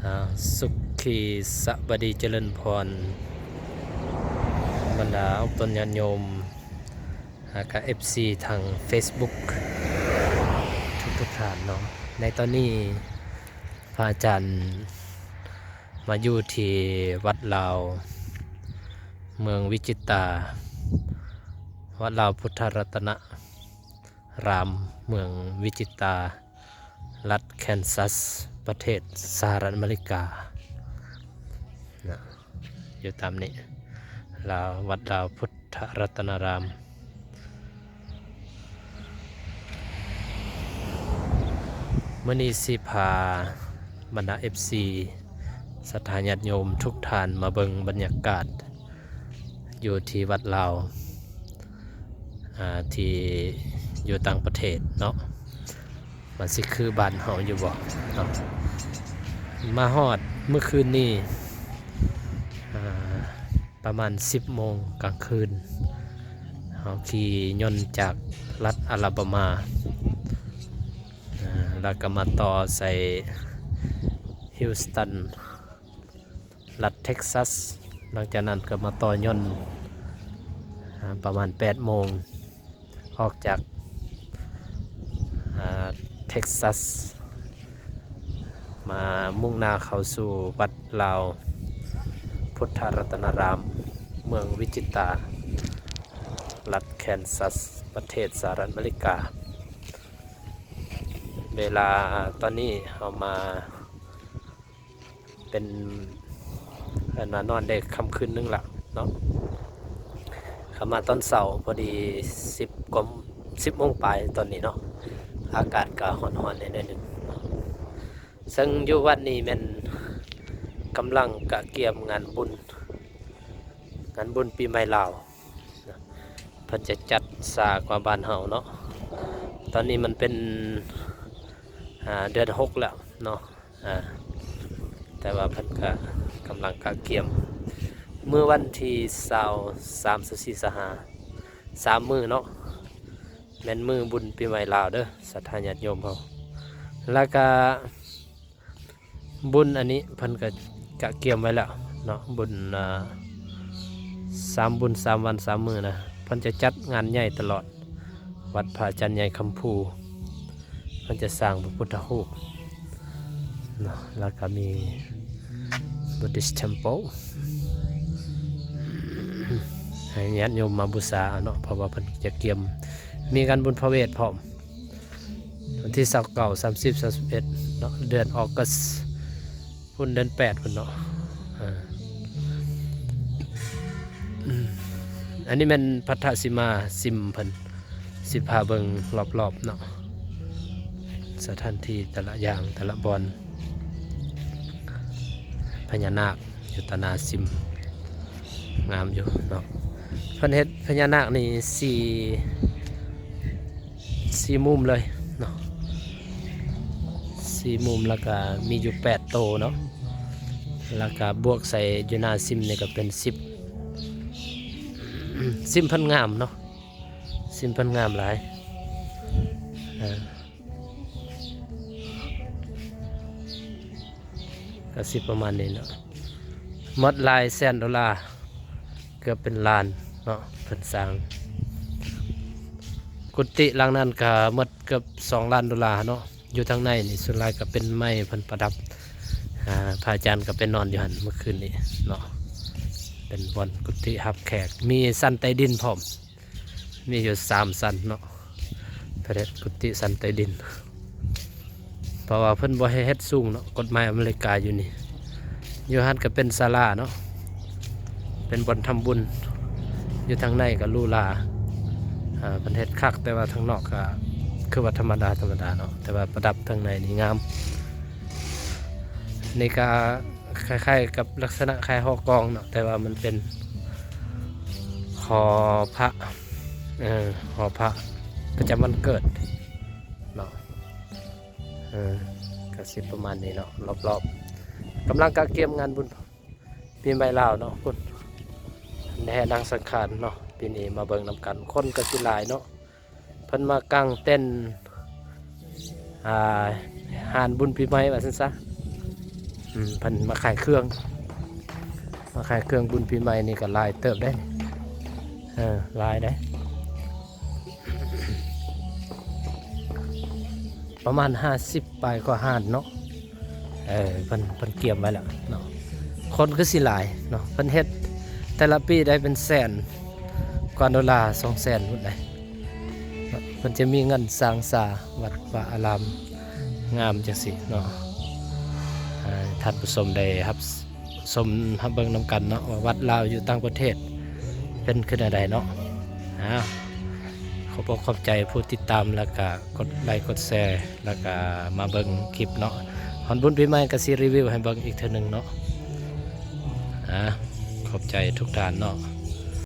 ອ່າ ສຸຂີສະບາຍດີຈະເລີນພອນ ບັນດາອອກຕົນຍາດໂຍມ ແລະກະເອັຟຊີທາງເຟສບຸກທຸກໆທ່ານເນາະ. ໃນຕອນນີ້ພະອາຈານມາຢູ່ທີ່ວັດລາວເມືອງວິຈິຕາ, ວັດລາວພຸດທະລັດຕະນະ ລາມ ເມືອງວິຈິຕາ, ລັດແຄນຊັສ, ປະເທດສະຫະລັດອາເມລິການະ, ຢູ່ຕາມນີ້ ລາວ ວັດລາວພຸດທະລັດຕະນາລາມ. ມື້ນີ້ຊິພາບັນດາເອັຟຊີ ສັດທາຍາດໂຍມທຸກທ່ານມາເບິ່ງບັນຍາກາດ ຢູ່ທີ່ວັດລາວ ອ່າ ທີ່ຢູ່ຕ່າງປະເທດເນາະ ວ່າຊິຄືບ້ານເຮົາຢູ່ບໍ່ເນາະ. ມາຮອດມື້ຄືນນີ້ ອ່າ ປະມານສິບໂມງກາງຄືນ ເຮົາຂີ່ຍົນຈາກລັດອາລາບາມາ ອ່າ ແລ້ວກໍມາຕໍ່ໃສ່ຮິວສຕັນ ລັດເທັກຊັສ. ຫຼັງຈາກນັ້ນກໍມາຕໍ່ຍົນ ອ່າ ປະມານແປດໂມງ ອອກຈາກ ອ່າ ເທັກຊັສ ມາມຸ່ງໜ້າເຂົ້າສູ່ວັດລາວພຸດທະລັດຕະນາລາມ ເມືອງວິຈິຕາ ລັດແຄນຊັສ ປະເທດສະຫະລັດອາເມລິກາ. ເວລາຕອນນີ້ເຮົາມາ ເປັນ ອັນວ່ານອນໄດ້ຄ່ຳຄືນໜຶ່ງລະເນາະ. ເຂົ້າມາຕອນເຊົ້າພໍດີ ສິບກວ່າ ສິບໂມງປາຍຕອນນີ້ເນາະ, ອາກາດກໍຮ້ອນໆແດ່ໜ້ອຍໜຶ່ງເນາະ. ເຊິ່ງຢູ່ວັດນີ້ແມ່ນກຳລັງກະກຽມງານບຸນ ງານບຸນປີໃໝ່ລາວ. ເພິ່ນຈະຈັດຊ້າກວ່າບ້ານເຮົາເນາະ. ຕອນນີ້ມັນເປັນ ອ່າ ເດືອນຫົກແລ້ວເນາະ, ອ່າ ແຕ່ວ່າເພິ່ນກະກຳລັງກະກຽມ. ມື້ວັນທີຊາວ ຊາວສາມ ຊາວສີ່ ຊາວຫ້າ ສາມມື້ເນາະ, ແມ່ນມື້ບຸນປີໃໝ່ລາວເດີ ສັດທາຍາດໂຍມເຮົາ. ແລ້ວກະ ບຸນອັນນີ້ເພິ່ນກໍກະກຽມໄວ້ແລ້ວເນາະ, ບຸນ ອ່າ ສາມບຸນ ສາມວັນ ສາມມື້ນະ, ເພິ່ນຈະຈັດງານໃຫຍ່ຕະຫຼອດ. ວັດພະອາຈານໃຫຍ່ຄຳພູ ເພິ່ນຈະສ້າງພະພຸດທະຮູບເນາະ, ແລ້ວກໍມີ Buddhist Temple ໃຫ້ຍາດໂຍມມາບູຊາເນາະ, ເພາະວ່າເພິ່ນຈະກຽມ ມີງານບຸນພະເວດພ້ອມ. ວັນທີຊາວເກົ້າ ສາມສິບ ສາມສິບເອັດເນາະ, ເດືອນອອກກັສ ພຸ້ນເດືອນແປດພຸ້ນເນາະ. ເອີ ອັນນີ້ແມ່ນພັດທະສີມາ ຊິມເພິ່ນ ຊິພາເບິ່ງລອບໆເນາະ, ສະຖານທີ່ແຕ່ລະຢ່າງ ແຕ່ລະບ່ອນ ພະຍານາກ ຢູ່ຕາໜ້າຊິມ ງາມຢູ່ເນາະ. ເພິ່ນເຮັດພະຍານາກນີ້ສີ່ ສີ່ມຸມເລີຍເນາະ, ສີ່ມຸມ ແລ້ວກະມີຢູ່ແປດໂຕເນາະ, ແລ້ວກະບວກໃສ່ຢູ່ໜ້າຊິມນີ້ກະເປັນສິບ. ຊິມເພິ່ນງາມເນາະ, ຊິມເພິ່ນງາມຫຼາຍ. ເອີ ກະຊິປະມານນີ້ເນາະ, ໝົດຫຼາຍແສນໂດລາ ເກືອບເປັນລ້ານເນາະ ເພິ່ນສ້າງ. ກຸຕິຫຼັງນັ້ນກະໝົດເກືອບສອງລ້ານໂດລາເນາະ. ຢູ່ທາງໃນນີ້ສ່ວນຫຼາຍກະເປັນໄມ້ເພິ່ນປະດັບ, ອາ ພະອາຈານກະໄປນອນຢູ່ຫັ້ນມື້ຄືນນີ້ເນາະ, ເປັນບ່ອນກຸຕິຮັບແຂກ ມີຊັ້ນໃຕ້ດິນພ້ອມ. ມີຢູ່ສາມຊັ້ນເນາະ, ເພິ່ນເຮັດກຸຕິຊັ້ນໃຕ້ດິນ ເພາະວ່າເພິ່ນບໍ່ໃຫ້ເຮັດສູງເນາະ, ກົດໝາຍອາເມລິກາຢູ່ນີ້. ຢູ່ຫັ້ນກະເປັນສາລາເນາະ, ເປັນບ່ອນທຳບຸນ. ຢູ່ທາງໃນກະຫຼູຫຼາ, ອາ ເພິ່ນເຮັດຄັກ, ແຕ່ວ່າທາງນອກກະຄືວ່າທຳມະດາ ທຳມະດາເນາະ, ແຕ່ວ່າປະດັບທາງໃນນີ້ງາມ. ນີ້ກະ ຄ້າຍໆກັບລັກສະນະຄ້າຍຫໍກອງເນາະ, ແຕ່ວ່າມັນເປັນຫໍພະ ເອີ ຫໍພະປະຈຳວັນເກີດເນາະ. ເອີ ກະຊິປະມານນີ້ເນາະ, ລອບໆ ກຳລັງກະກຽມງານບຸນປີໃໝ່ລາວເນາະ. ພຸ້ນ ແຫ່ນາງສັງຂານເນາະ, ປີນີ້ມາເບິ່ງນຳກັນ, ຄົນກະຊິຫຼາຍເນາະ. ເພິ່ນມາກາງເຕັນ ອ່າ ຮ້ານບຸນປີໃໝ່ວ່າຊັ້ນຊະ, ອືມ ເພິ່ນມາຂາຍເຄື່ອງ ມາຂາຍເຄື່ອງບຸນປີໃໝ່ນີ້ກໍຫຼາຍເຕີບເດ້. ເອີ ຫຼາຍເດ້ ປະມານຫ້າສິບປາຍກວ່າຮ້ານເນາະ. ເອີ ເພິ່ນ ເພິ່ນກຽມໄວ້ແລ້ວເນາະ. ຄົນຄືຊິຫຼາຍເນາະ ເພິ່ນເຮັດແຕ່ລະປີໄດ້ເປັນແສນກວ່າໂດລາ ສອງແສນພຸ້ນໃດ. ເພິ່ນຈະມີເງິນສ້າງສາວັດວາອາລາມງາມຈັ່ງຊີ້ເນາະ. ໃຫ້ທ່ານຜູ້ຊົມໄດ້ຮັບຊົມຮັບເບິ່ງນຳກັນເນາະ ວ່າວັດລາວຢູ່ຕ່າງປະເທດເປັນຄືແນວໃດເນາະ. ອາ ຂອບອົກຂອບໃຈຜູ້ຕິດຕາມ ແລ້ວກະກົດໄລກົດແຊ ແລ້ວກະມາເບິ່ງຄລິບເນາະ. ຮອດບຸນປີໃໝ່ກະຊິຣີວິວໃຫ້ເບິ່ງອີກເທື່ອໜຶ່ງເນາະ. ອາ ຂອບໃຈທຸກທ່ານເນາະ.